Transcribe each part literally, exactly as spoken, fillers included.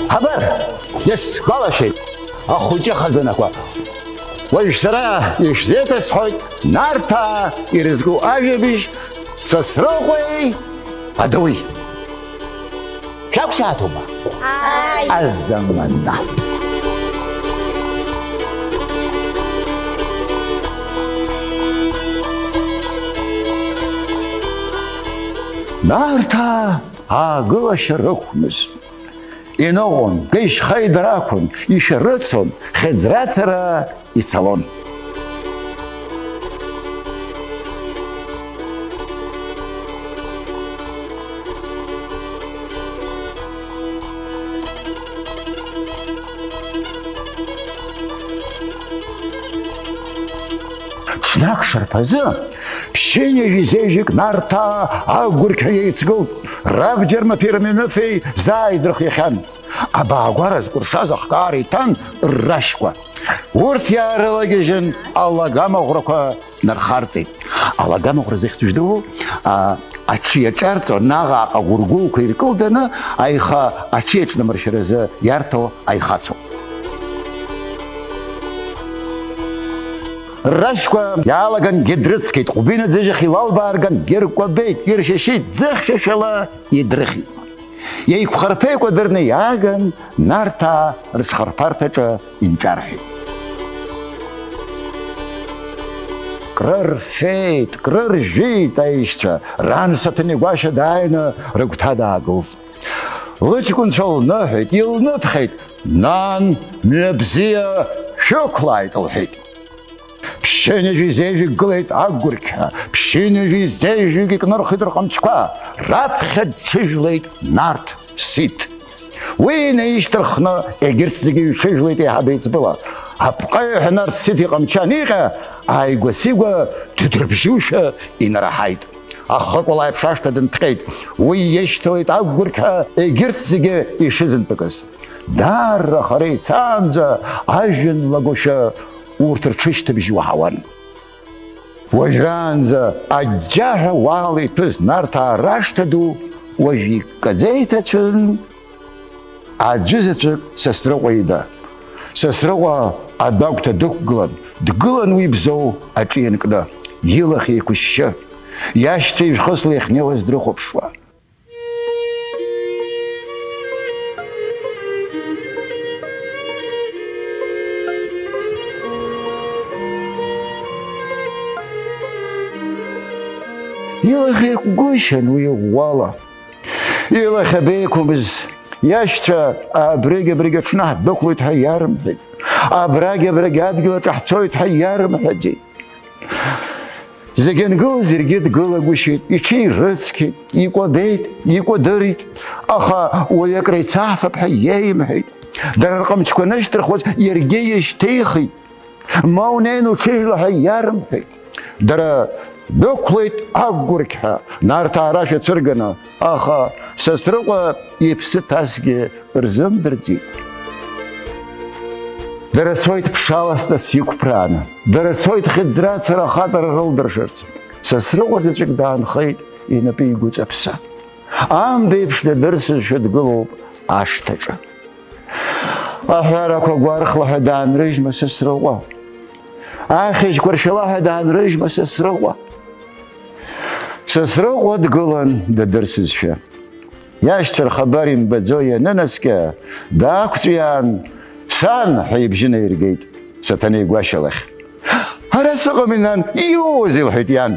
Абар, исгәалашәеит, ахәыҷы хазынақәа. Уажә сара ишәзеиҭасҳәоит Нарҭаа ирызку ажәабжь Сасрыҟәеи Адауи. Шәақәшаҳаҭума? Ааи. Азамана. Нарҭаа аагылашьа рықәмызт. Иныҟәон, геишьхеидара ақәын, ишәарыцон, хьыӡрацара ицалон. Ҽнак шарԥазы ԥшьынҩажәи зежәык Нарҭаа агәырқьҳәа еицгылт, рабџьар Маҭәи Раменыфеи зааидырхиахьан. Абаагәара зкәыршаз ахкаара иҭан Рашьқәа. Урҭ иаарылагьежьын, алагамаӷәрақәа нархарҵеит. Алагамаӷәра зыхьӡу жәдыруоу, а, аҽы иаҿарҵо, наҟ-ааҟ агәыргәылқәа иркылданы, аиха аҽы иаҿнамыршәаразы иарҭо аихацоуп. Рашьқәа иаалагангьы дрыцқьеит, ҟәбина ӡыжьахь илалбааргангьы иркәабеит, иршьышьит, ӡыхьшәашәала идрыхьит. Еиқәхарԥеикәа дырны иааган, Нарҭаа рыҽхырԥарҭаҿы инҿарҳәеит. Крырфеит, крыржәит аишьцәа, ран Саҭанеи Гәашьа дааины рыгәҭа даагылт. Лыҷкәынцәа лныҳәеит, илныԥхьеит, нан, мҩа бзиа шәықәлааит, лҳәеит. Ԥшьынҩажәи зежәҩык гылеит агәырқьҳәа, ԥшьынҩажәи зежәҩык икнырхит рҟамчқәа, раԥхьа дҽыжәлеит Нарҭ Сиҭ. Уи инаишьҭырхны егьырҭ зегьы ҩҽыжәлеит еиҳаб еиҵбыла. Апҟаҩҳәа Нарҭ Сиҭ иҟамчы аниҟьа, ааигәа-сигәа дыдрыбжьушәа инараҳаит. Ахыкәал аиԥш ашҭа дынҭҟьеит. Уи иашьҭалеит агәырқьҳәа егьырҭ зегьы ишызынтәыкыз. Даара хара ицаанӡа ажәҩан лагошәа урҭ рҽышьҭыбжь уаҳауан. Уажәраанӡа аџьџьаҳәа уаала иҭәыз Нарҭаа рашҭа ду уажә иккаӡа иҭацәын. Аӡәы заҵәык Сасрыҟәа ида. Сасрыҟәа адәагәҭа дықәгылан, дгылан уи Бзоу аҿы ианкны, илахь еиқәышьшьы, иашьцәа ижәхысла иахьнеиуаз дрыхәаԥшуа. Илахь еиқәгәышьан уи ӷәӷәала. Илахь абеиқәымыз, иашьцәа абригь-абригь аҽны ҳдәықәлоит ҳәа иарымҳәеит. Абрагь-абрагь адгьыл аҿы ҳцоит ҳәа иарымҳәаӡеит. Зегь ангылаз иаргьы дгылагәышьеит, иҽирыцқьеит, икәабеит, икәадырит, аха уаҩы акреицаҳфап ҳәа иеимҳәеит. Дара рҟамчқәа анышьҭырхуаз иаргьы ишьҭихит. Ма унеины уҽыжәла ҳәа иарымҳәеит. Дара дәықәлеит агәырқьҳәа, Нарҭаа рашәа цәырганы, аха Сасрыҟәа иԥсы ҭазгьы рзымдырӡеит. Дара цоит ԥшаласҵас иқәԥрааны, дара цоит хьыӡрацара ахаҵара рылдыршарц. Сасрыҟәа заҵәык даанхеит инапы игәыҵаԥса. Амбеиԥш дадырсызшәа дгылоуп ашҭаҿы. Аҳәарақәа гәархла ҳәа даанрыжьма Сасрыҟәа? Ахьыжьқәа ршәала ҳәа даанрыжьма Сасрыҟәа? Сасрыҟәа дгылан дадырсызшәа. Иашьцәа рхабар имбаӡо ианынаскьа, даақәҵәиаан, "Сан!" ҳәа ибжьы наиргеит Саҭанеи Гәашьа лахь. "Ара сыҟами, нан, иууазеи?" лҳәеит иан.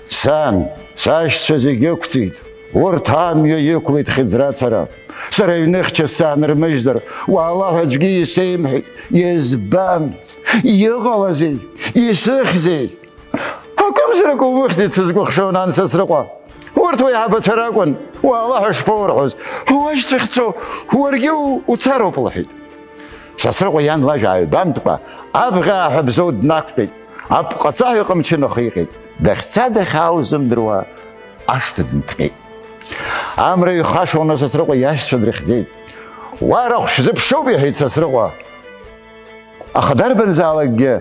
"Сан, сашьцәа зегьы ықәҵит, урҭ амҩа иқәлеит хьыӡрацара. Сара аҩныхьча саанырмыжьзар, уаала ҳәа аӡәгьы исеимҳәеит. Избан? Иҟалазеи? Исыхьзеи?" "Акымзарак умыхьӡеит, сызкәыхшоу, нан Сасрыҟәа. Урҭ уеиҳабацәа ракәын, уаала ҳәа шԥоурҳәоз? Уашьцәа ахьцо уаргьы у-, уцароуп", лҳәеит. Сасрыҟәа иан лажәа ааҩбамтәкәа, абӷьааҳәа Бзоу днақәтәеит, апҟацаҳәа иҟамчы нахиҟьеит, дахьца-дахьаау зымдыруа ашҭа дынҭҟьеит. Амра ҩхашуаны Сасрыҟәа иашьцәа дрыхьӡеит. "Уарахә шәзыԥшуп", иҳәеит Сасрыҟәа. Аха дарбанзаалакгьы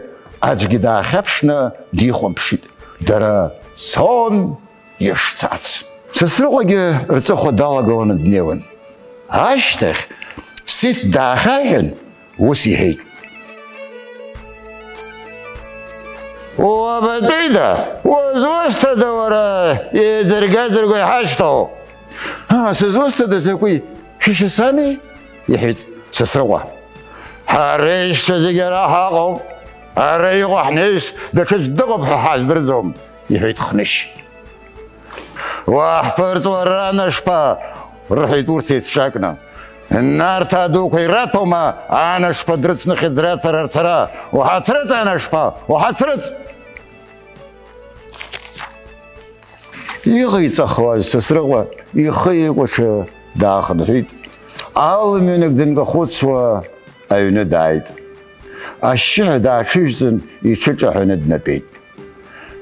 аӡәгьы даахьаԥшны дихәамԥшит. Дара цон ишцац. Сасрыҟәагьы рҵыхәа далагауаны днеиуан. Ашьҭахь Сиҭ даахьаҳәын, ус иҳәеит. Уабатәида, узусҭада уара, еиӡырга-ӡырго иҳашьҭоу? Аа, сызусҭада, закәи, шәашьа сами? Иҳәеит Сасрыҟәа. Ҳара ишьцәа зегьы ара ҳаҟоуп, ара иҟоу ҳнаҩс даҽаӡә дыҟоуп ҳәа ҳаздырӡом, иҳәеит Хнышь. Уаҳԥырҵуа, анашԥа, рҳәеит урҭ еицҿакны. Нарҭаа дуқәа ираҭәоума анашԥа дрыцны хьыӡрацара рцара? Уҳацрыҵ, анашԥа, уҳацрыҵ! Иҟаиҵахуаз Сасрыҟәа ихы еикәаҽы даахынҳәит. Алмҩанык дынкахәыцуа аҩны дааит. Ашьшьыҳәа дааҽыжәҵын, иҽы ҿаҳәаны днатәеит.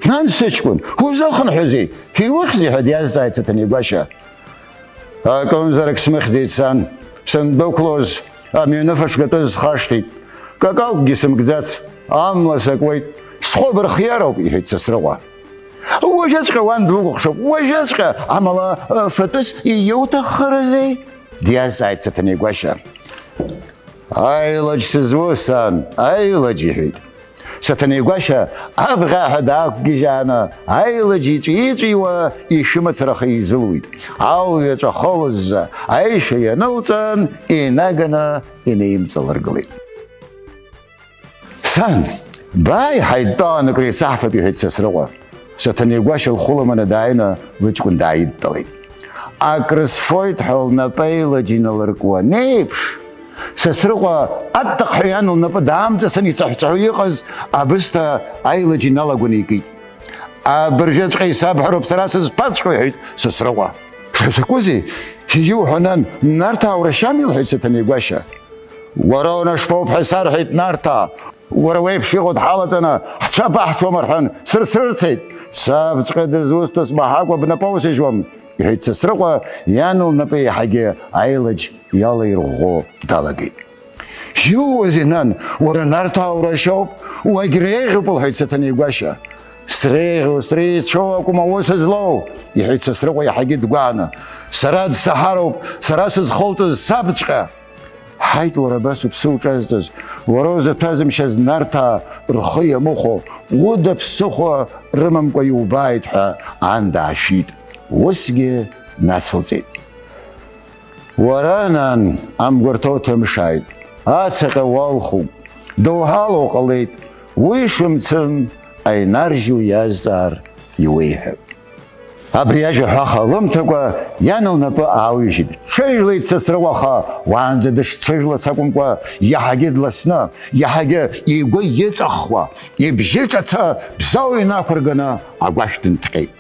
Нан, сыҷкәын, узыхынҳәызеи? Иухьзеи ҳәа диазҵааит Саҭанеи-Гәашьа. Акымзарак смыхьӡеит, сан. Сандәықәлоз амҩаныфа шгатәыз схашҭит. Какалкгьы сымкӡац, амла сакуеит. Схәы абырхиароуп, иҳәеит Сасрыҟәа. Уажәыҵәҟьа уан дукәыхшоуп, уажәыҵәҟьа, амала, фатәыс иуҭаххарызеи? Диазҵааит Саҭанеи-Гәашьа. Аилаџь сызуз, сан, аилаџь, иҳәеит. Саҭанеи-Гәашьа абӷьааҳәа даақәгьежьааны, аилаџь иҵәиҵәиуа ишәымацара ахы изылуит. Алҩаҵә ахылызза аишәа ианылҵан, инаганы инеимҵалыргылеит. Сан, бааи, ҳаидтәаланы акреицаҳфап, иҳәеит Сасрыҟәа. Саҭанеи-Гәашьа лхәы лыманы дааины лыҷкәын дааидтәалеит. Акрысфоит ҳәа лнапы аилаџь иналыркуа анеиԥш, Сасрыҟәа аттаҟ ҳәа иан лнапы даамҵасын, ицаҳәцаҳәо иҟаз абысҭа аилаџь иналагәаны икит. Абыржәыҵәҟьа исабҳәароуп сара сызԥаҵәҟьо, иҳәеит Сасрыҟәа. Закәызеи? Иуҳәо, нан, Нарҭаа урашьами? Лҳәеит Саҭанеи-Гәашьа. Уара унашԥоуп ҳәа исарҳәеит Нарҭаа. Уара уеиԥш иҟоу дҳалаҵаны ҳцәа баҳҽуама рҳәан, сырцрырцеит. Сабҵәҟьа дызусҭоу смаҳакәа бнапы аусыжьуам, иҳәеит Сасрыҟәа, иан лнапы еиҳагьы аилаџь иалаирӷәӷәо далагеит. Иууазеи, нан, уара Нарҭаа урашьоуп, уагьреиӷьуп, лҳәеит Саҭанеи-Гәашьа. Среиӷьу, среицәоу акәым аус злоу, иҳәеит Сасрыҟәа иаҳагьы дгәааны. Сара дсаҳароуп, сара сызхылҵыз сабҵәҟьа. Ҳаит, уара абас уԥсы уҿазҵаз, уара узаҭәазымшьаз Нарҭаа рхы иамыхәо, уда ԥсыхәа рымамкәа иубааит ҳәа ан даашәит. Усгьы нацылҵеит. Уара, нан, амгәарҭа уҭымшааит, ацаҟьа уалхуп, доуҳала уҟалеит, уи шымцым аинар-жьы уиазҵаар иуеиҳәап. Абри ажәа ҳәаха лымҭакәа иан лнапы аауижьит. Дҽыжәлеит Сасрыҟәа, аха уаанӡа дышҽыжәлац акәымкәа, иаҳагьы дласны, иаҳагьы игәы иҵаххуа, ибжьы ҿаца бзоу инақәырганы агәашә дынҭҟьеит.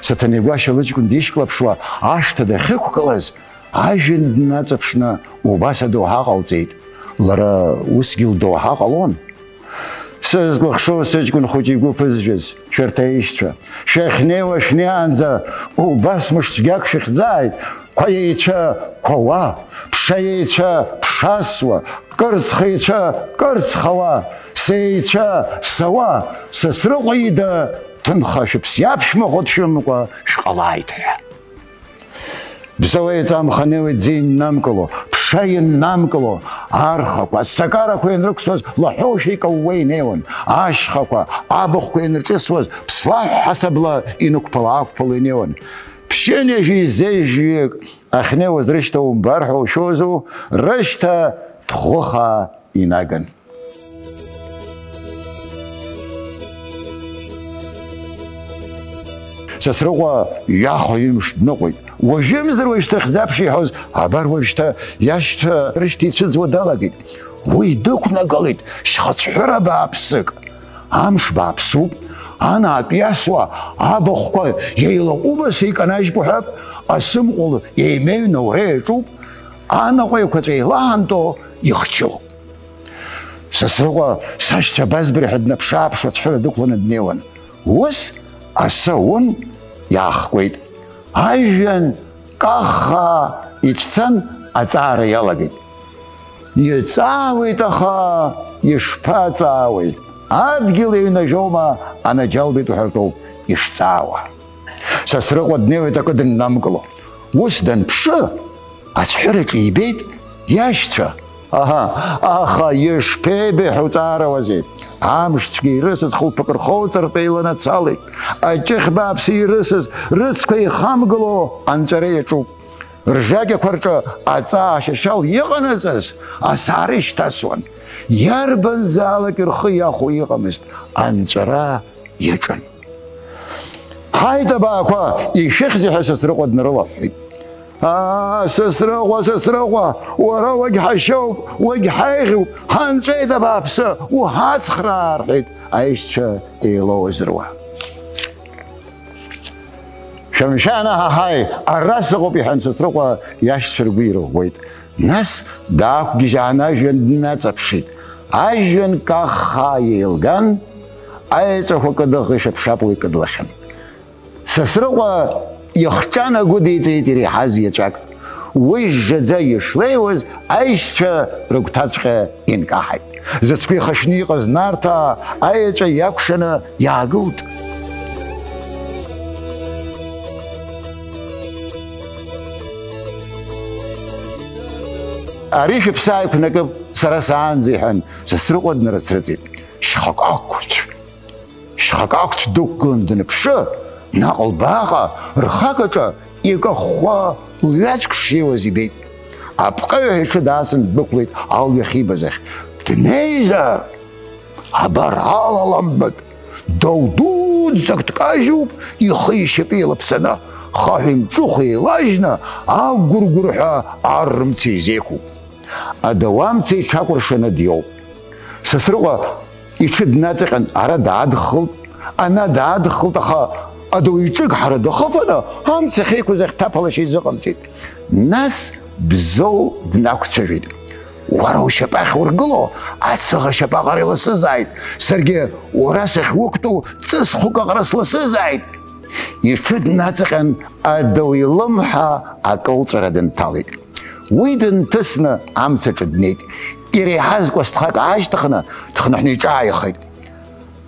Саҭанеи-Гәашьа лыҷкәын дишьклаԥшуа ашҭа дахьықәгылаз, ажәҩан днаҵаԥшны убас адоуҳа ҟалҵеит. Лара усгьы лдоуҳа ҟалон. Сызкәыхшоу сыҷкәын хәыҷы игәы ԥызжәаз, шәарҭ аишьцәа, шәахьнеиуа шәнеиаанӡа убас мыш цәгьак шәыхьӡааит, қәа иеицәа қәауа, ԥша иеицәа ԥшасуа, кырцха иеицәа кырцхауа, сеицәа сауа, Сасрыҟәа ида ҭынха шәыԥс иаԥшәмахәа дшәымамкәа шәҟалааит ҳәа. Бзоу еиҵамханеиуеит ӡы иннамкыло, ԥша иннамкыло, архақәа, асакарақәа ианрықәсуаз лаҳәоушәа икаууа инеиуан, ашьхақәа, абахәқәа ианырҿысуаз ԥслаҳә ҳасабла инықәԥала-аақәԥало инеиуан. Ԥшьынҩажәи зежәҩык ахьнеиуаз рышьҭа умбар ҳәа ушәозу, рышьҭа ҭӷәыхаа инаган. Сасрыҟәа иахо имш дныҟәеит. Уажәымзар уажә сыхьӡаԥши иҳәоз, абар уажәшьҭа иашьцәа рышьҭа ицәыӡуа далагеит. Уи дықәнагалеит шьхацәҳәыра бааԥсык. Амш бааԥсуп, анаатә иасуа абахәқәа еилаҟәыбаса иканажьп уҳәап, асымҟәыл еимеҩны аура иаҿуп, анаҟә еиқәаҵәа еилаҳанто ихчылоуп. Сасрыҟәа сашьцәа абазбари ҳәа днаԥшы-ааԥшуа ацәҳәыра дықәланы днеиуан. Ус асы аун иаахкуеит. Ажәҩан каххаа ицәцан, аҵаара иалагеит. Иҵаауеит, аха ишԥаҵаауеи? Адгьыл еиҩнажәома анаџьалбеит уҳәартәоуп ишҵаауа. Сасрыҟәа днеиуеит акы дыннамкыло. Ус данԥшы, ацәҳәыраҿы ибеит Иашьцәа, аҳа, аха ишԥеибаҳәоу ҵаарауазеи? Амшцәгьа ирысыз хылԥак рхоуҵартә еиланацалеит. Аҷыхь бааԥсы ирысыз рыцқәа еихамгыло анҵәара иаҿуп. Ржакьақәа рҿы аҵаа шьашьал иҟанаҵаз асаара ишьҭасуан. Иарбанзаалак рхы иахәо иҟамызт, анҵәара иаҿын. Ҳаит, абаақәа, ишәыхьзеи ҳәа Сасрыҟәа днарылаҳәҳәеит. Аа, Сасрыҟәа, Сасрыҟәа, уара уагьҳашьоуп, уагьҳаиӷьуп, ҳанҵәеит абааԥсы, уҳацхраа, рҳәеит аишьцәа еилоу-зыруа. Шәымшәан, аҳаҳаи, ара сыҟоуп, иҳәан Сасрыҟәа иашьцәа ргәы ирыӷәӷәеит. Нас даақәгьежьааны ажәҩан днаҵаԥшит. Ажәҩан каххаа еилган, аеҵәақәа кыдыӷ ишаԥшаԥуа икыдлахьан. Сасрыҟәа ихҿа нагәыдиҵеит иреиҳаз иаҵәак. Уи жжаӡа ишлеиуаз аишьцәа рыгәҭаҵәҟьа инкаҳаит. Зыцкәа ихашәны иҟаз Нарҭаа аеҵәа иакәшаны иаагылт. Ари шәыԥсы ааиқәнакып, сара саанӡа, иҳәан, Сасрыҟәа днарыцрыҵит. Шьхак ақәцә, шьхак ақәцә дықәгылан даныԥшы, наҟ лбааҟа рхакаҿа икахәхәа лҩаҵәк шиуаз ибеит. Апҟаҩҳәа иҽы даасын ддәықәлеит алҩа ахьибаз ахь. Днеизар, абар алаламбатә дау дуӡӡак дкажьуп, ихи ишьапи еилаԥсаны, хаҳә имҿыхә еилажьны, агәыргәырҳәа аррымца изеиқәуп. Адау амца иҽакәыршаны диоуп. Сасрыҟәа иҽы днаҵаҟьан, ара даадххылт, ана даадххылт, аха адау иҿыгҳара дахыԥаны, амца ахьеиқәыз ахь ҭаԥалашьа изыҟамҵеит. Нас Бзоу днақәцәажәеит. Уара ушьапы ахьургыло ацыӷа шьапы аҟара иласызааит, саргьы уара сахьуқәтәоу ҵысхәык аҟара сласызааит. Иҽы днаҵаҟьан, адау илымҳа акылҵәара дынҭалеит. Уи дынҭысны амцаҿы днеит. Иреиҳаз кәасҭхак аашьҭыхны, дхынҳәны иҿааихеит.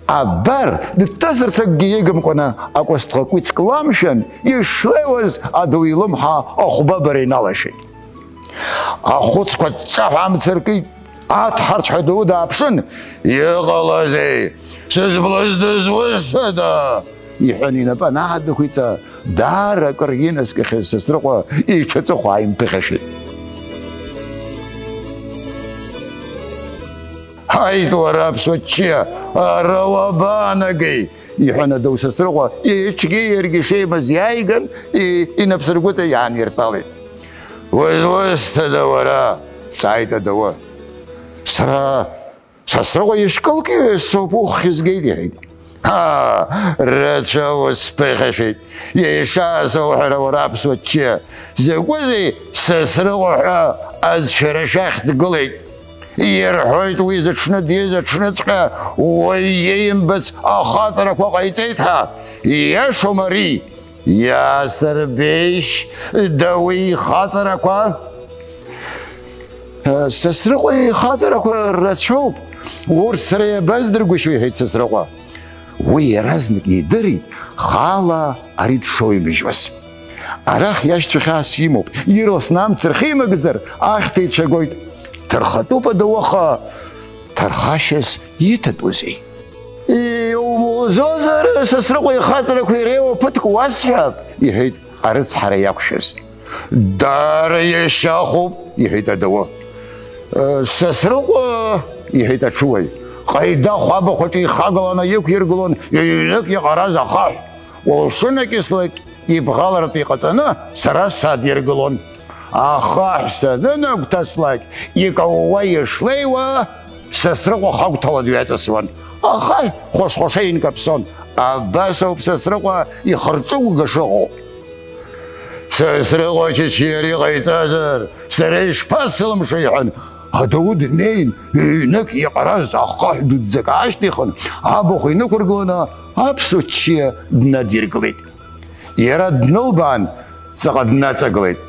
Абар, дҭазарц акгьы иагымкәаны, акәасҭха кәицк ламшәан, ишлеиуаз адау илымҳа ахәбабара иналашәеит. Ахәыцқәа ҿҿаҳәа амца ркит. Аҭҳарцәҳәа дау дааԥшын, иҟалазеи? Сызблыз дызусҭада? Иҳәан, инапы анаадәықәиҵа, даара акыр инаскьахьаз Сасрыҟәа иҽаҵыхәа ааимԥыхьашәеит. Ҳаит, уара, аԥсуа ччиа, ара уабаанагеи? Иҳәан, адау Сасрыҟәа иҽгьы иаргьы шеимаз иааиган, и-, инапсыргәыҵа иааниртәалеит. Узусҭада уара? Дҵааит адауы. Сара Сасрыҟәа ишкылкҩыз соуп, уххь згеит, иҳәеит. Ҳа, рацәа усԥыхьашәеит. Ишаасоуҳәара, уара аԥсуа ччиа, закәызеи Сасрыҟәа ҳәа аӡә шәара шәахь дгылеит? Ирҳәоит, уи зыҽны диз аҽныҵәҟьа уаҩ иеимбац ахаҵарақәа ҟаиҵеит ҳәа. Ииашоума ари? Иаасырбеишь, дауи ихаҵарақәа? Сасрыҟәа ихаҵарақәа рацәоуп, урҭ сара иабаздыргәышьо, иҳәеит Сасрыҟәа. Уи иаразнак идырит хаала ари дшоимыжьуаз. Арахь иашьцәа хьаас имоуп, ирласны амца рхимыгӡар, ахьҭа ицәагоит. Ҭархатәуп адау, аха ҭархашьас иҭатәузеи? Иумуӡозар, Сасрыҟәа ихаҵарақәа иреиуоу ԥыҭк уасҳәап, иҳәеит арыцҳара иақәшәаз. Даара иашьахәуп, иҳәеит адауы. Сасрыҟәа, иҳәеит аҽуаҩ, Ҟаида ахәаба хәыҷы ихагаланы иқәиргылон ҩ-ҩнык иҟараз ахаҳә. Уалшынакьыслак ибӷалартә иҟаҵаны сара садиргылон. Ахаҳә санынагәҭаслак, икаууа ишлеиуа, Сасрыҟәа хагәҭала дҩаҵасуан. Ахаҳә хәаш-хәаша инкаԥсон. Абас ауп Сасрыҟәа ихырҿыгәга шыҟоу. Сасрыҟәа ачычиара иҟаиҵазар, сара ишԥасылымшо, иҳәан, адау днеин, ҩнык иҟараз ахаҳә дуӡӡак аашьҭихын, абахә инықәыргыланы аԥсуа ччиа днадиргылеит. Иара днылбаан, ҵаҟа днаҵагылеит.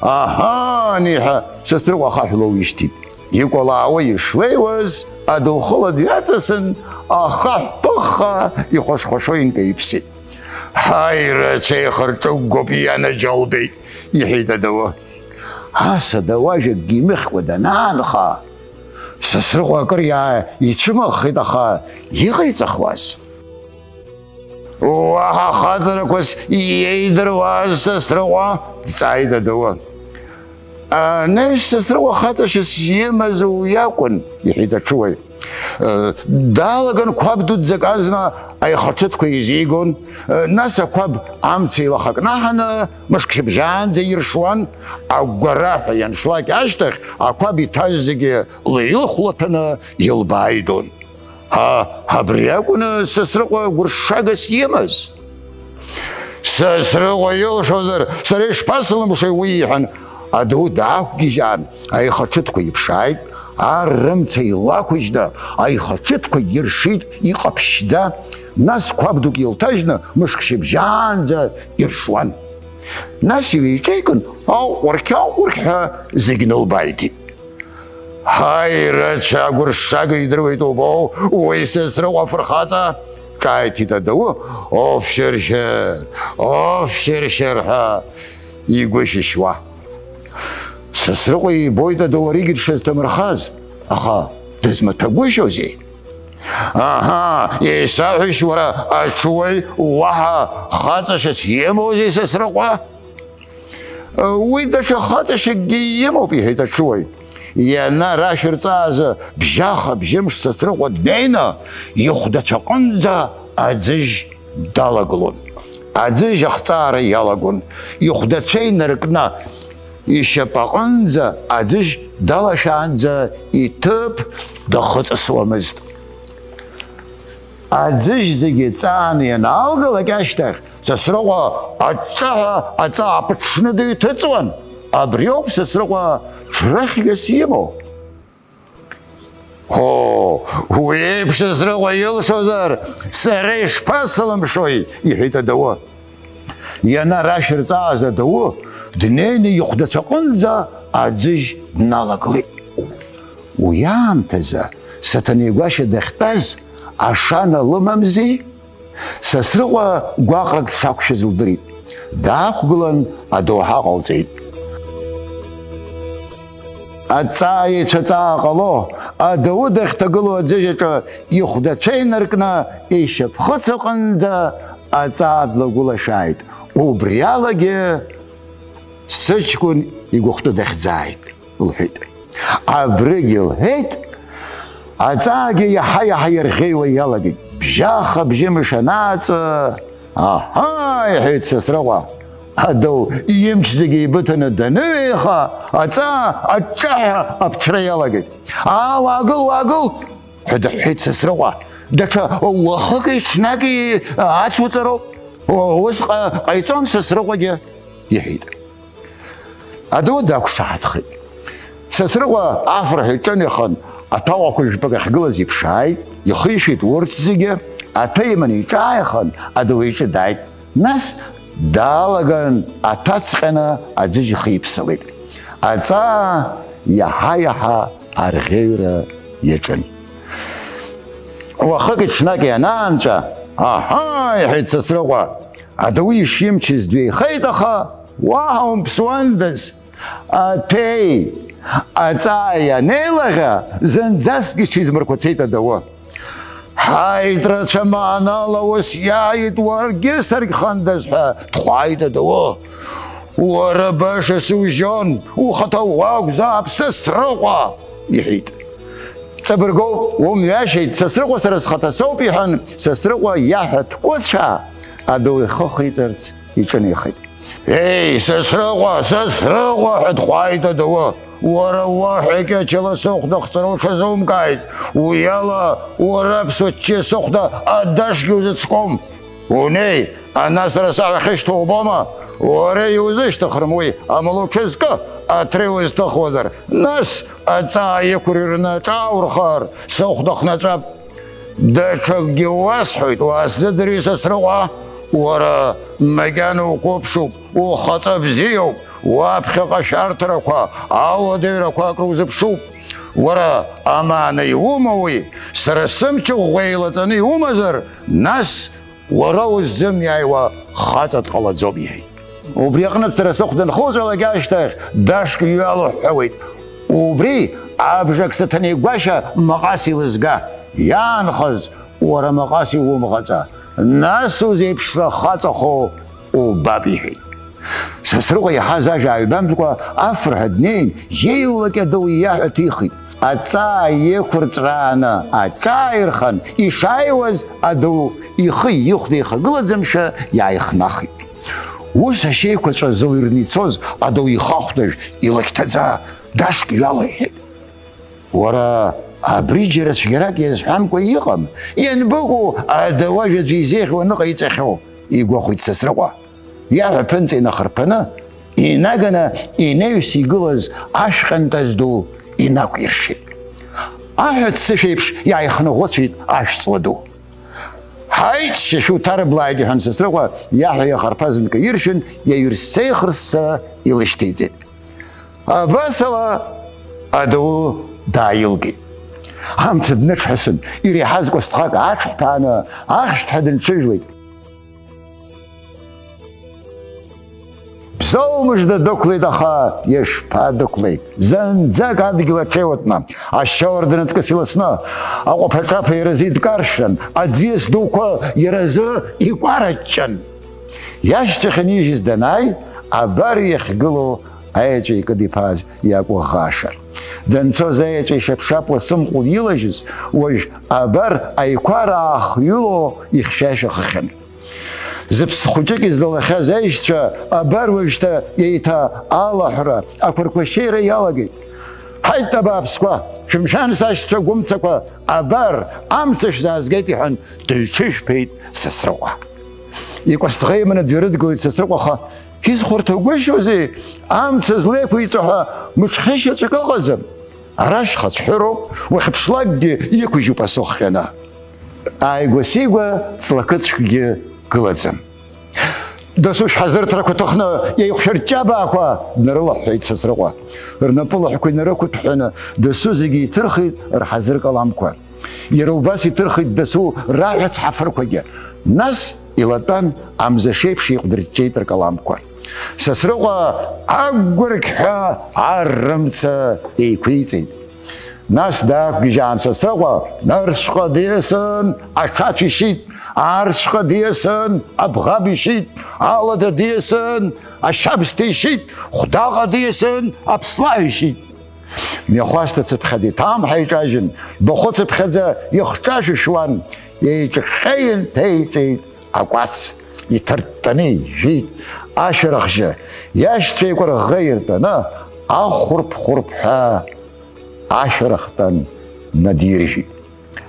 Аҳа, ани ҳәа, Сасрыҟәа ахаҳә лоуишьҭит. Икәалаауа ишлеиуаз, адоу хыла дҩаҵасын, ахаҳә ԥыхха ихәаш-хәашо инкаиԥсеит. Ҳаи, рацәа ихырҿыгәгоуп, ианаџьалбеит, иҳәеит адауы. Асада уажәакгьы имыхькәа данаанха, Сасрыҟәа акыр иааицәымыӷхеит, аха иҟаиҵахуаз? Уаҳа хаҵарақәас иеидыруаз Сасрыҟәа, дҵааит адауы. Анышә Сасрыҟәа хаҵашьас имаз уи акәын, иҳәеит аҽуаҩ. Далаган қәаб дуӡӡак азна аихаҿыҭқәа еизигон, нас ақәаб амца илахакнаҳаны мышк шьыбжьаанӡа иршуан, агәгәараҳәа ианшлак ашьҭахь ақәаб иҭаз зегьы леилыхәлаҭәаны илбааидон. Ҳа, абри акәны Сасрыҟәа гәыршшагас имаз. Сасрыҟәа илшозар, сара ишԥасылымшои уи, иҳәан, адау даақәгьежьаан, аихаҿыҭқәа иԥшааит, ар рымца илақәыжьны, аихаҿыҭқәа иршит иҟаԥшьӡа, нас қәаб дук илҭажьны, мышк шьыбжьаанӡа иршуан. Нас иҩеиҿеикын, аҟәырқь-аҟәырқьҳәа зегь нылбааиҭеит. Ҳаи, рацәа агәыршшага идыруеит убоу, уи Сасрыҟәа фырхаҵа, ҿааиҭит адау, офшьыршьыр, офшьыршьыр ҳәа игәы шьышьуа. Сасрыҟәа ибоит адау аригьы дшазҭамырхаз, аха дызмаҭәагәышьозеи? Аҳа, исаҳәишь уара, аҽуаҩ уаҳа хаҵашьас имоузеи Сасрыҟәа? Уи даҽа хаҵашьакгьы имоуп, иҳәеит аҽуаҩ. Ианарашәырҵаазы, бжьаха-бжьымш Сасрыҟәа днеины, ихәдацәаҟынӡа аӡыжь далагылон. Аӡыжь ахҵаара иалагон. Ихәдацәа инаркны, ишьапаҟынӡа аӡыжь далашәаанӡа иҭыԥ дахыҵысуамызт. Аӡыжь зегьы ҵааны ианаалгалак ашьҭахь, Сасрыҟәа аҿҿаҳәа аҵаа аԥыҽҽны дыҩҭыҵуан. Абриоуп Сасрыҟәа ҽрыхьгас имоу. Оо, уи еиԥш Сасрыҟәа илшозар, сара ишԥасылымшои, иҳәеит адауы. Ианарашәырҵааз адауы днеины ихәдацәаҟынӡа аӡыжь дналагылеит. Уи аамҭазы Саҭанеи Гәашьа дахьтәаз ашана лымамзи? Сасрыҟәа гәаҟрак дшақәшәаз лдырит. Даақәгылан, адоуҳа ҟалҵеит. Аҵаа еицәаҵаа ҟало, адау дахьҭагылоу аӡыжь аҿы ихәдацәа инаркны, ишьапхыц аҟынӡа аҵаа длагәылашәааит. Убри алагьы сыҷкәын игәыхәтәы дахьӡааит, лҳәеит. Абригь лҳәеит, аҵаагьы иаҳа-иаҳа ирӷьеиуа иалагеит. Бжьаха-бжьымш анааҵы, аҳа, иҳәеит Сасрыҟәа. Адау имч зегьы еибыҭаны даныҩеиха, аҵаа аҿҿаҳәа аԥҽра иалагеит. Аа, уаагыл, уаагыл! Ҳәа дыҳәҳәеит Сасрыҟәа. Даҽа уахыки ҽнаки ацуҵароуп. Ус ҟа-, ҟаиҵон Сасрыҟәагьы, иҳәеит. Адау дақәшаҳаҭхеит. Сасрыҟәа афырҳәа иҿынеихан, аҭәаҟәақәа жәпак ахьгылаз иԥшааит, ихишәеит урҭ зегьы, аҭәа иманы иҿааихан, адау иҿы дааит. Нас даалаган аҭәаҵҟьаны аӡыжь ихиԥсалеит. Аҵаа иаҳа-иаҳа арӷьеҩра иаҿын. Уахыки ҽнаки анаанҵәа, аҳа, иҳәеит Сасрыҟәа, адау ишимчыз дҩеихеит, аха уаҳа умԥсуандаз. Аҭәеи аҵааи анеилаӷьа, зынӡаскгьы иҽизмырқәацеит адау. Ҳаит, рацәа маанала ус иааит, уаргьы саргьхандаз ҳәа дхәааит адау. Уара баша сужьон, ухаҭа уакәзаап, Сасрыҟәа, иҳәеит. Ҵабыргоуп, умҩашьеит, Сасрыҟәа сара схаҭа соуп, иҳәан, Сасрыҟәа иаҳәа ҭкәыцәаа адау ихы ахиҵарц иҿынеихеит. Еи, Сасрыҟәа, Сасрыҟәа ҳәа дхәааит адау. Уара уаҳа кьачала сыхәда хҵара уҽазумкааит. Уи ала уара аԥсуа ччиа сыхәда адашгьы узыцәкуам. Унеи, ана сара саҳәа ахьышьҭоу убома? Уара иузышьҭыхрым уи, амала уҽазкы, аҭра иузҭыхуазар, нас аҵаа иқәырҩрны аҿааурхар, сыхәда хнаҵәап. Даҽакгьы уасҳәоит, уаасзыӡырҩи, Сасрыҟәа, уара макьана уқәыԥшуп, ухаҵа бзиоуп, уаԥхьаҟа ашәарҭарақәа, ауадаҩрақәа акрузыԥшуп. Уара амаана иумоуи, сара сымч ӷәӷәа еилаҵаны иумазар, нас уара уззымиааиуа хаҵа дҟалаӡом, иҳәеит. Убри аҟнытә сара сыхә данхылҵәалак ашьҭахь, дашк ҩалуҳәҳәауеит. Убри абжак сыҭанеигәашьа Маҟас илызга, иаанхаз уара Маҟас иумӷаҵа, нас узеиԥшра хаҵахо убап, иҳәеит. Сасрыҟәа иаҳаз ажәа ааҩбамтәкәа афырҳәа днеин, иеиулак адау иаҳәа ҭихит. Аҵаа иеиқәырҵәрааны аҿааирхан, ишааиуаз адау ихы ихәда ихагылаӡамшәа иааихнахит. Ус ашьеиқәаҵәа зылҩрны ицоз адау ихахәдажә илахьҭаӡа дашк ҩалоиҳәеит. Уара, абри џьара цәгьарак иазҳәамкәа иҟам, ианбыкәу адау ажәаӡәы изеиӷьу аныҟаиҵахьоу, игәахәит Сасрыҟәа. Иаҳәа ԥынҵа инахырԥаны, инаганы инаҩс игылаз ашә ҟьантаз ду инақәиршеит. Аҳәа ццышә еиԥш иааихныӷәыцәит ашә ҵла ду. Ҳаит, шьашәы уҭарыблааит, иҳәан Сасрыҟәа иаҳәа иахарԥаз нкаиршәын, иаҩрсцеихырсса илышьҭеиҵеит. Абасала адау дааилгеит. Амца дныҽҳәасын, иреиҳаз кәасҭхак ааҽхәҭааны ахьышәҭҳәа дынҽыжәлеит. Бзоу мыжда дықәлеит, аха ишԥадықәлеит? Зынӡак адгьыл аҽеиуатәны, ашьауардын аҵкыс иласны, аҟәаԥа-ҿаԥа иара азы идкаршәран, аӡиас дуқәа иара азы икәараҷҷан. Иашьцәа ахьанижьыз данааи, абар иахьгылоу аеҵәа икыдиԥааз иакәыӷӷааша. Данцоз аеҵәа ишаԥшаԥуа сымҟәыл илажьыз, уажә абар аиқәара аахҩыло ихьшәашәахахьан. Зыԥсы хәыҷык излалахьаз аишьцәа абар уажәшьҭа еиҭа алаҳәра, ақәарқәа ашьеира иалагеит. Ҳаит, абааԥсқәа, шәымшәан, сашьцәа гәымцақәа, абар, амца шәзаазгеит, иҳәан, дыҩҽыжәԥеит Сасрыҟәа. Икәасҭӷеиманы дҩарыдгылеит Сасрыҟәа, аха изхәарҭагәышьозеи, амца злеиқәиҵо ҳәа мыҽхьышьаҵәык ыҟаӡам. Арашь хацәҳәыроуп, уахьыԥшлакгьы иқәыжьуп асы хҟьаны. Ааигәа-сигәа ҵлакыцәкгьы гылаӡам. Дасу шәҳазырҭрақәа ҭыхны, еиқәшәырҷҷабаақәа днарылаҳәҳәеит Сасрыҟәа. Рнапы лаҳәқәа инарықәыҭәҳәаны, дасу зегьы иҭырхит рҳазыр каламқәа. Иара убас иҭырхит дасу раҳәа цҳафырқәагьы. Нас илатәан, амза шеиԥш еиҟәдырҷҷеит ркаламқәа. Сасрыҟәа агәырқьҳәа аррымца еиқәиҵеит. Нас даақәгьежьаан Сасрыҟәа, нырцәҟа диасын, аҽацә ишьит, аарцәҟа диасын, абӷаб ишьит, алада диасын, ашьабсҭа ишьит, хәдаҟа диасын, аԥслаҳә ишьит. Мҩахәасҭа цыԥхьаӡа иҭамҳа иҿажьын, бахәы цыԥхьаӡа ихҿашәышәуан, еиҿыҟьҟьа инҭеиҵеит акәац, иҭырттаны ижәит ашәарахжьы, иашьцәа еикәырӷӷа иртәаны, ахәырԥ-хәырԥҳәа ашәарахтәан надиржәит.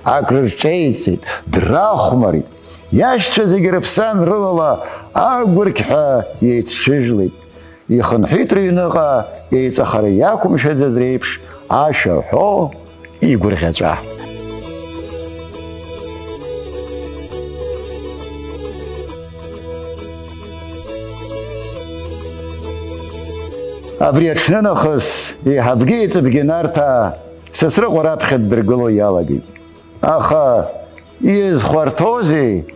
Акрырҿеиҵеит, драхәмарит. Иашьцәа зегьы рыԥсы анрылала, агәырқьҳәа еицҽыжәлеит. Ихынҳәит рыҩныҟа, еиҵахара иақәымшәаӡаз реиԥш, ашәа ҳәо игәырӷьаҵәа. Абри аҽнынахыс еиҳабгьы еиҵыбгьы Нарҭаа Сасрыҟәа раԥхьа ддыргыло иалагеит. Аха изхәарҭоузеи?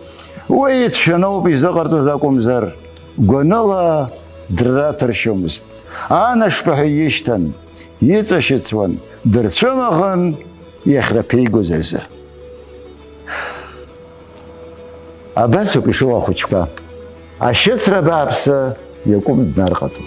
Уи ицәшәаноуп изыҟарҵоз акәымзар, гәаныла драҭәаршьомызт. Анашбаҳәа ишьҭан, иҵашьыцуан, дырцәымӷын иахьраԥигоз азы. Абас ауп ишыҟоу ахәыҷқәа. Ашьыцра бааԥсы иакәым днарҟаҵом.